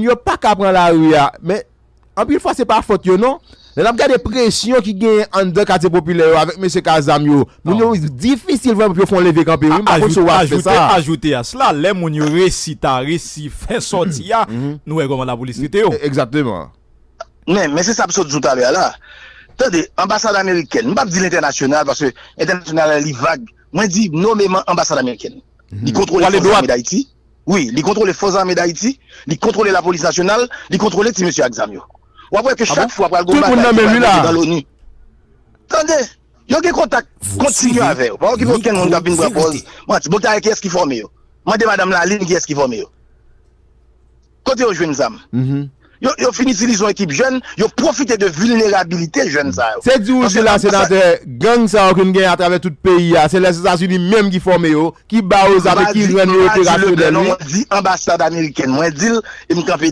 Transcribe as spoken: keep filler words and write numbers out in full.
Yo pa ka pran lari a, men anpil fwa se pa fòt yo non. Lè n ap gade presyon ki genyen anndan katye popilè yo avèk mesye k a zam yo, moun yo difisil vrèman pou yo fè yon leve kanpe wi. M pa konn si w ap fè sa. Ajoute a sela, lè moun yo resi ta resi fè sòti a, nou wè kòman lapolis trete yo. Egzakteman. Men, men se sa m sot di w talè a la. Tande, anbasad amerikèn, m p ap di l entènasyonal, paske entènasyonal la li vag. Mwen di nomeman anbasad amerikèn. Li kontwole fòs ame Dayiti. Wi, li kontwole fòs ame Dayiti, li kontwole lapolis nasyonal, li kontwole ti mesye ak zam yo. W ap wè ke chak fwa pral gon bagay ki pral mete nan Loni. Tande, yo gen kontak kontinye avè yo. Pa okipe okenn moun k ap vin pran pòz. Manti, bon, talè kiyès ki fòme yo? Mande madanm Lalin kiyès ki fòme yo. Kote yo jwenn zam? Yo, yo fin itilize yon ekip jèn, yo pwofite de vilnerabilite jèn sa yo. Se di w di la, senatè, gang sa yo ke n gen atravè tout peyi a, se Lèzetazini menm ki fòme yo, ki ba yo zam e ki rann yo operasyonèl wi. Mwen di anbasad amerikèn, mwen di l, e m kanpe